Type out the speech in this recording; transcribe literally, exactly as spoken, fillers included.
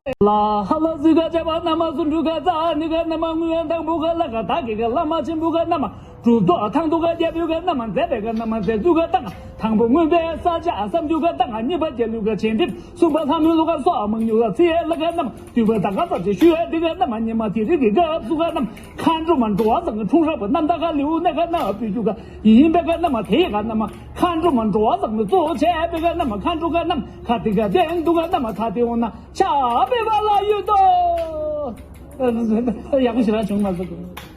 ལ་ཧ་ལ་ཟི་ག་བྱ་བ་ན་མ་སུ་འབྲུ་ག་ཙ་ནི་ག་ན་མ་ངུ་ཡ་དང་བུ་ག་ལ་ག་ད་གི་ག་ལ་མ་ཆེན་བུ་ག་ན་མ་གྲུ་ཏོ་ཐང་དུ་ག་རྒྱ་བུ་ག་ན་མ་མཛེ་བེ་ག་ན་མ་མཛེ་ཏུ་ག་ཏང་དང་པོ་མངོན་པའི་ས་ཆ་བསམ་དུ་ག་ཏང་གཉིས་པ་རྒྱལ་ལུ་ག་ཆེན་ཏིབ་གསུམ་པ་ལྷ་མོའི་ལུ་ག་སོ་མང་ཉུ་ག་ཚི་ཡ་ལ་ག་ན་མ་དུས་པ་ད་ག་ས་ཆེ་ཤུ་ཡ་དི་ག་ན་མ་ཉི་མ་དི་རི་གི་ག་སུ་ག་ན་མ་མཁའ་འགྲོ་མ་འགྲོ་བ་ཟང་འཁྲུངས་རབ་ནམ་ད་ག་ལེའུ་ན་ག་ན་བུ་རྒྱུ་ག་ཡིན་པའི་ག་ན་མ་དེའི་ག་ན་མ་མཁའ་འགྲོ་མ་འགྲོ་བ་ཟག་མི་གཙོ་བོ་བྱས་པའི་ག་ན་མ་མཁའ་འགྲོ་ག་ན་མ་ཁ་དེ་ག་དེང་དུ་ག་ན་མ་ཐ་དེ་འོ་ན་ཆ་བེ་བ་ལ་ཡོད་དོ། ཡག་པོ་ཞེ་དྲག་བྱུང་མ་སོང་།